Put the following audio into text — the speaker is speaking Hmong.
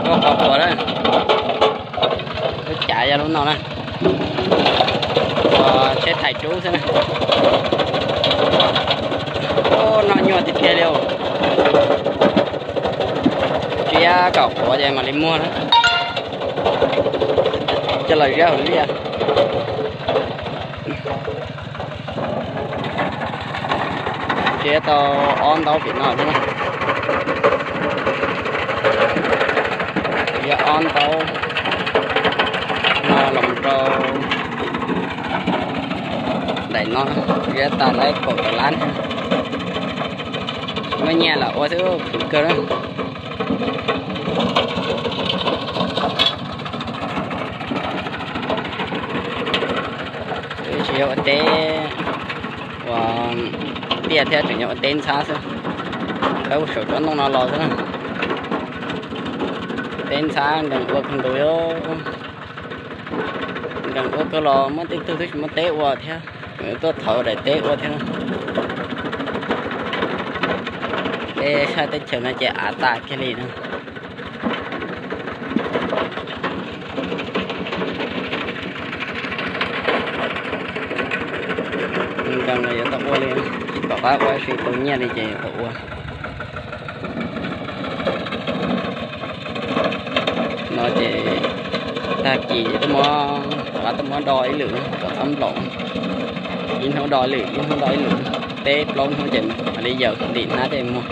Lub qhov quav na, lub cav yog lub no na, uas tsheb thais rub xwb na. Ub, noj nyuaj tiag tiag li. Tsiab kom quav ces mam li muag na. Coj los ziab hauv liaj. Tsiab tau ob ntaub pem no thiab na. Yog ob ntaub no los rau daim no, tsiab tau lawm kaum tawm lab thiab. Muaj nyiaj los ua xwb, khwv kawg na. Tsis yog ua teb ua tiaj thiab, tseem yog ua teb ntxhab xwb. Khawb saum tsob ntoo no los xwb na. Teb ntxhab nkees ua kawg nkaus, nkees ua kawg los muaj tej tug twb tsis muaj teb ua thiab, tuaj thov daim teb ua thiab. Tej sab teb chaws no ces av tas kiag li no. Nkees los yuav tau ua li, tsis pom qab ua, tsis tau nyiaj li ces yuav tau ua. No ces tag kis tuaj muab, rov qab tuaj muab do ib lwm kom txhob nplaum. Ib hnub do ib lwm, ib hnub do ib lwm, peb plaub hnub ces mam li yaws, ntim hnab tej muag.